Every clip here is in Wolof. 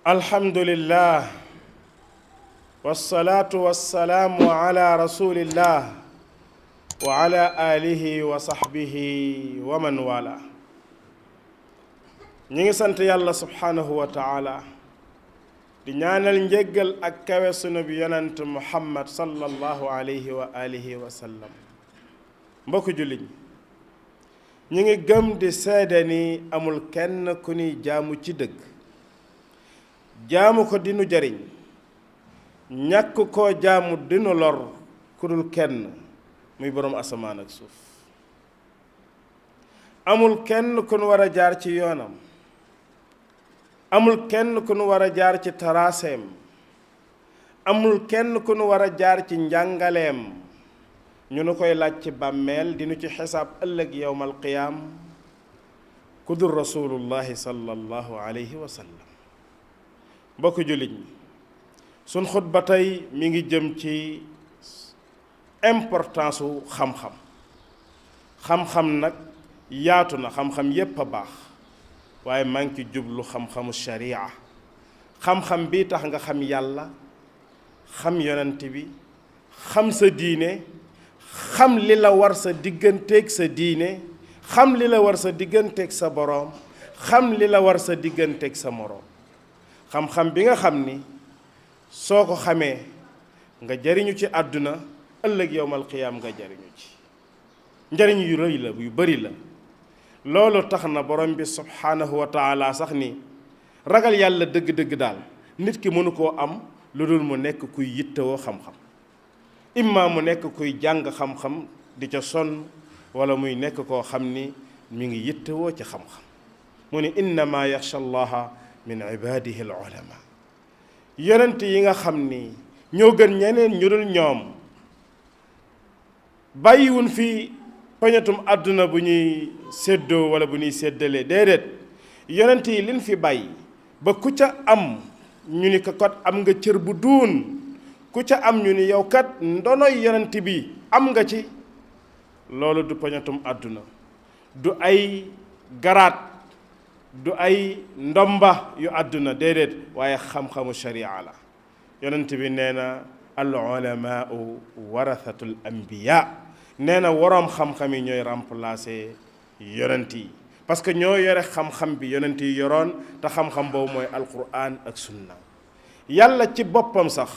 alhamdulillah wassalatu wassalamu ala rasulillah wa ala alihi wa sahbihi wa man wala ñi ngi sant yàlla subhanahu wa taala di ñaanal njéggal ak kawe sunu bi yonent muhammad sallallahu alayhi wa alihi wa sallam mbokk jullit ñi ngi gëm di seede ni amul kenn ku ni jaamu ci dëgg jaamu ko dinu jariñ ñàkk koo jaamu dinu lor ku dul kenn muy boroom asamaan ak suuf amul kenn ku nu war a jaar ci yoonam amul kenn ku nu war a jaar ci taraaseem amul kenn ku nu war a jaar ci njàngaleem ñu nu koy laaj ci bàmmeel dinu ci xisaab ëllëg yowmal qiyaam ku dul rasulullahi sallallahu alayhi wa sallam mbokk jullit ñi suñ xutba tey mi ngi jëm ci importance su xam-xam nag yaatu na xam-xam yépp a baax waaye maa ngi ci jublu xam-xamu sharia xam-xam bi tax nga xam yàlla xam yonent bi xam sa diine xam li la war sa digganteeg sa diine xam li la war sa digganteeg sa boroom xam li la war sa digganteeg sa moroom xam-xam bi nga xam ni soo ko xamee nga jariñu ci àdduna ëllëg yowmal qiyaam nga jariñu ci njariñ yu rëy la yu bari la loolu tax na borom bi subhaanahu wa taala sax ni ragal yàlla dëgg-dëgg daal nit ki mënu koo am lu dul mu nekk kuy yittewoo xam-xam imma mu nekk kuy jàng xam-xam di ca sonn wala muy nekk koo xam ni mi ngi yittewoo ci xam-xam mu ni innama yaxsha allaha min ibadihi al ulama yonent yi nga xam ni ñoo gën ñeneen ñu dul ñoom bàyyiwun fi poñatum àdduna bu ñuy séddoo wala bu ñuy séddalee déedéet yonent yi liñ fi bàyyi ba ku ca am ñu ni ko kat am nga cër bu duun ku ca am ñu ni yow kat ndonoy yonent bi am nga ci loolu du poñatum àdduna du ay garaat du ay ndomba yu àdduna déedéet waaye xam-xamu sharia la yonent bi nee na al ulamaau warathatul anbiya nee na waroom xam-xam yi ñooy remplacer yonent yi parce que ñoo yore xam-xam bi yonent yi yoroon te xam-xam boobu mooy alquran ak sunna yàlla ci boppam sax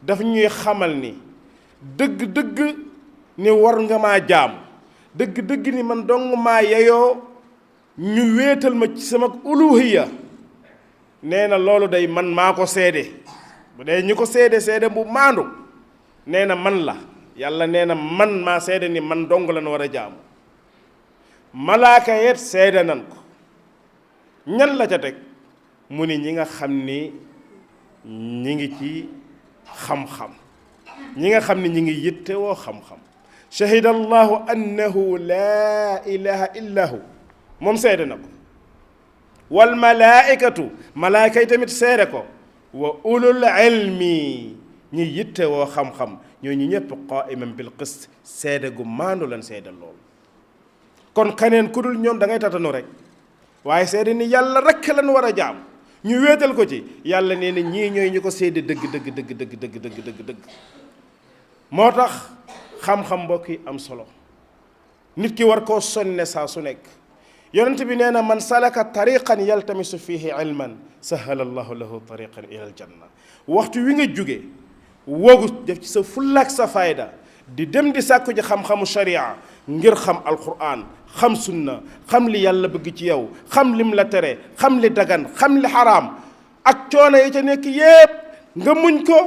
daf ñuy xamal ni dëgg-dëgg ni war nga maa jaam dëgg-dëgg ni man dong maa yeyoo ñu wéetal ma ci sama uluhiya nee na loolu day man maa ko seede bu dee ñi ko seede bu maandu nee na man la yàlla nee na man maa seede ni man dong la nu war a jaamu malaaka yet seede nan ko ñan la ca teg mu ni ñi nga xam ni ñi ngi ci xam-xam ñi nga xam ni ñi ngi yittewoo xam-xam shahida allahu annahu laa ilaha illa hu moom seede na ko wal malaaikatu malaaka yi tamit seede ko wa ulul ilmi ñi yitte woo xam-xam ñooñu ñëpp qaiman bil qist seede gu maandu lan seede loolu kon kaneen ku dul ñoom da ngay tatanu rek waaye seede ni yàlla rekk lan war a jaam ñu wéetal ko ci yàlla nee na ñii ñooy ñu ko seede dëgg dëgg moo tax xam-xam mbokk yi am solo nit ki war koo sonne saa su nekk yonent bi nee na man salaka tariqan yaltamisu fihi ilman sahala allahu lahu tariqan ila aljanna waxtu wi nga jóge woogu def ci sa fullaak sa fayda di dem di sàkku ji xam-xamu sharia ngir xam alquran xam sunna xam li yàlla bëgg ci yow xam lim la tere xam li dagan xam li xaraam ak coono yi ca nekk yépp nga muñ ko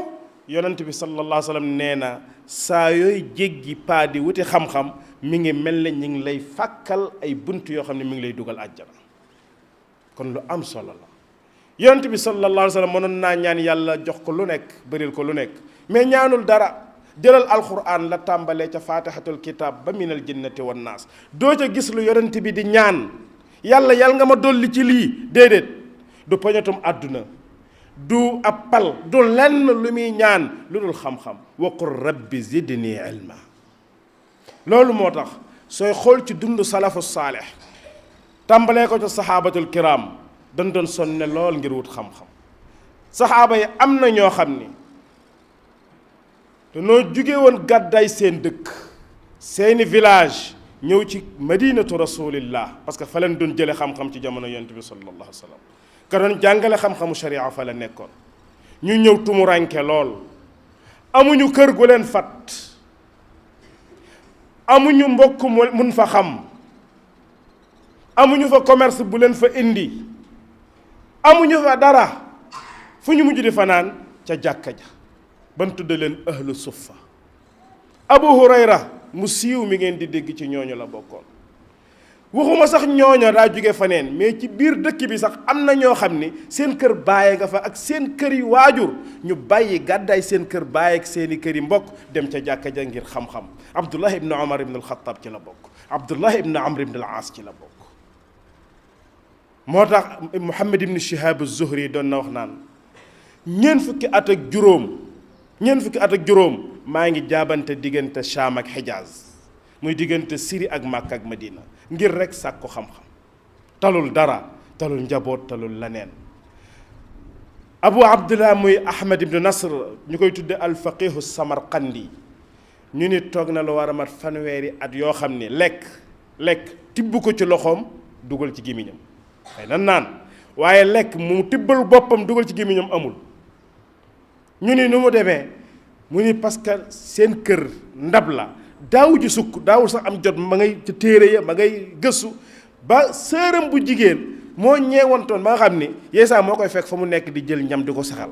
yonent bi sallallahu alayhi wa sallam nee na saa yooy jéggi paa di wuti xam-xam mi ngi mel ne ñi ngi lay fàkkal ay bunt yoo xam ne mi ngi lay dugal àjjana kon lu am solo la yonent bi sallallahu alayhi wa sallam mënoon naa ñaan yàlla jox ko lu nekk bëril ko lu nekk mais ñaanul dara jëlal alquran la tàmbalee ca fatihatul kitab ba minal jinnati wan naas doo ca gis lu yonent bi di ñaan yàlla nga ma dolli ci lii déedéet du poñatum àdduna du ab pal du lenn lu muy ñaan lu dul xam-xam wa qul rabbi zidni ilma loolu moo tax sooy xool ci dund salafu saalih tàmbalee ko ca saxaabatul kiram dañ doon sonne lool ngir wut xam-xam saxaaba yi am na ñoo xam ni dañoo jóge woon gàddaay seen dëkk seeni village ñëw ci madinatu rasulillah parce que fa leen doon jële xam-xam ci jamono yonent bi sallallahu alayhi wa sallam ka doon jàngale xam-xamu sharia fa la nekkoon ñu ñëw tumuranke lool amuñu kër gu leen fat amuñu mbokk mun fa xam amuñu fa commerce bu leen fa indi amuñu fa dara fu ñu mujj di fanaan ca jàkka ja ban tudde leen ahlu suffa abu hurayra mu siiw mi ngeen di dégg ci ñooñu la bokkoon waxuma sax ñooña daa jóge faneen mais ci biir dëkk bi sax am na ñoo xam ni seen kër bàyyi nga fa ak seen kër yi waajur ñu bàyyi gàddaay seen kër bàyyi ak seeni kër yi mbokk dem ca jàkka ja ngir xam-xam abdullah ibn omar ibn alxataab ci la bokk abdullah ibn amr ibn al aas ci la bokk moo tax muhammad ibn shihab az-zuhri doon na wax naan ñeent fukki at ak juróom maa ngi jaabante diggante Shaam ak Xijaaz muy diggante Syrie ak Makka ak Madina ngir rek sàkku xam-xam talul dara talul njaboot talul leneen abu abdullah muy ahmad ibn nasr ñu koy tudde alfaqihu samarqandi ñu ni toog na lu war a mat fanweeri at yoo xam ni lekk tibb ko ci loxoom dugal ci gémmiñam xëy na naan waaye lekk mu tibbal boppam dugal ci gémmiñam amul ñu ni nu mu demee mu ni parce que seen kër ndab la daawu ji sukk daawul sax am jot ma ngay ca téere ya ma ngay gëstu ba sëram bu jigéen moo ñeewantoon ba nga xam ni yeesaa moo koy fekk fa mu nekk di jël ñam di ko saxal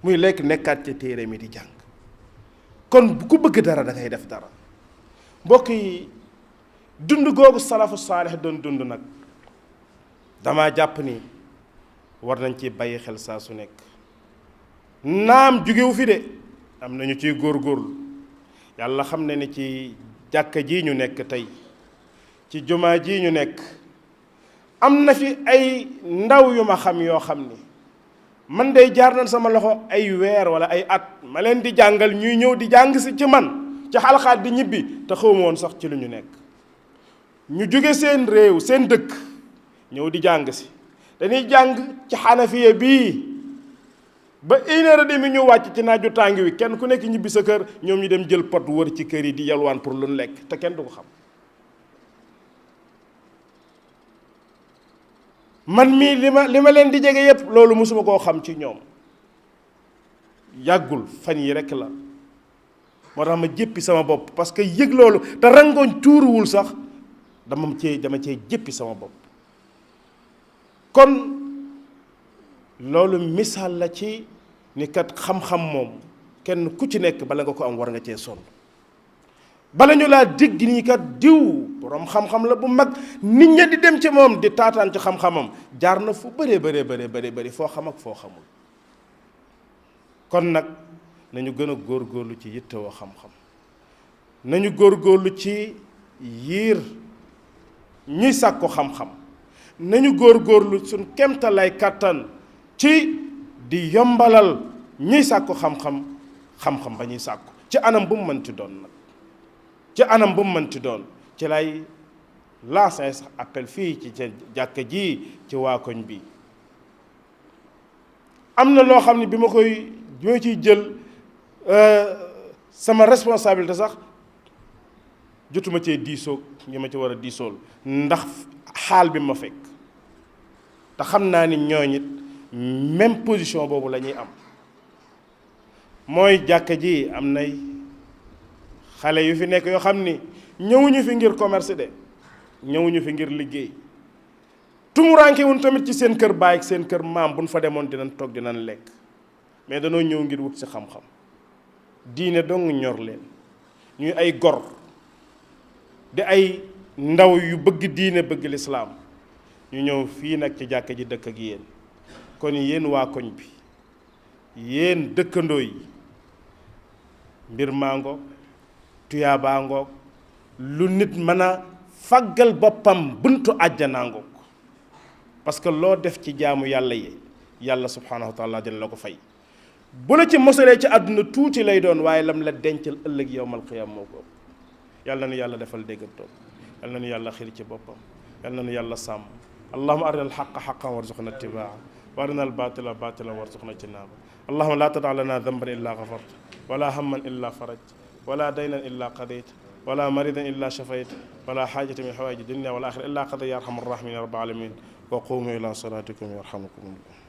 muy lekk nekkaat ca téere mi di jàng kon ku bëgg dara da ngay def dara mbokk yi dund googu salafu saalix doon dund nag dama jàpp ni war nañ ci bàyyi xel saa su nekk naam jugewu fi de am nañu ciy góorgóorlu yàlla xam ne ni ci jàkka ji ñu nekk tey ci jumaa ji ñu nekk am na fi ay ndaw yu ma xam yoo xam ni man day jaar nañ sama loxo ay weer wala ay at ma leen di jàngal ñuy ñëw di jàng si ci man ci xalxaat di ñibbi te xawma woon sax ci lu ñu nekk ñu jóge seen réew seen dëkk ñëw di jàng si dañuy jàng ci xanafiya bii ba 1h30 ñu wàcc ci naaju tàng wi kenn ku nekk ñibbi sa kër ñoom ñu dem jël pot wër ci kër yi di yalwaan pour lu lekk te kenn du ko xam man mii li ma leen di jege yépp loolu mosuma koo xam ci ñoom yàggul fan yi rekk la moo tax ma jéppi sama bopp parce que yëg loolu te rangoñ tuuruwul sax dama cee jéppi sama bopp kon loolu misaal la ci ni kat xam-xam moom kenn ku ci nekk bala nga ko am war nga cee sonn bala ñu laa digg nii kat diw borom xam-xam la bu mag nit ña di dem ci moom di taataan ci xam-xamam jaar na fu bëri foo xam ak foo xamul kon nag nañu gën a góorgóorlu ci yittewoo xam-xam nañu góorgóorlu ci yiir ñuy sàkku xam-xam nañu góorgóorlu suñ kemtalay kàttan ci di yombalal ñuy sàkku xam-xam ba ñuy sàkku ci anam bu mu mënti doon nag ci anam bu mu mënti doon ci lay lancé sax appel fii ci jàkka ji ci waa koñ bi am na loo xam ne bi ma ciy jël sama responsabilité sax jotuma cee diisoog ñi ma ci war a diisool ndax xaal bi ma fekk te xam naa ni ñooñ it même position boobu la ñuy am mooy jàkka ji am nay xale yu fi nekk yoo xam ni ñëwuñu fi ngir commerce de ñëwuñu fi ngir liggéey tumuraanke wuñ tamit ci seen kër baay ak seen kër maam bu ñu fa demoon dinañ toog dinañ lekk mais danoo ñëw ngir wut si xam-xam diine dong ñor leen ñuy ay gor di ay ndaw yu bëgg diine bëgg lislaam ñu ñëw fii nag ci jàkka ji dëkk ak yéen kon yéen waa koñ bi yéen dëkkandoo yi mbir maa ngoog tuyaabaa ngoog lu nit mën a faggal boppam buntu àjjanaa ngoog parce que loo def ci jaamu yàlla yi yàlla subhaanahu wa taala dina la ko fay bu la ci mosalee ci àdduna tuuti lay doon waaye lam la dencal ëllëg yowmal qiyaam moo ko yàlla na nu yàlla defal déggantoon yàlla na nu yàlla xir ci boppam yàlla na nu yàlla sàmm allahumma arina alxaqa xaqan warzuqna ittibaa وارنا الباطل باطلا وارزقنا اجتنابه. اللهم لا تدع لنا ذنبا الا غفرت ولا هما الا فرجت ولا دينا الا قضيت ولا مريضا الا شفيت ولا حاجة من حوائج الدنيا والاخره الا قضي يا ارحم الراحمين يا رب العالمين. وقوموا الى صلاتكم يرحمكم الله.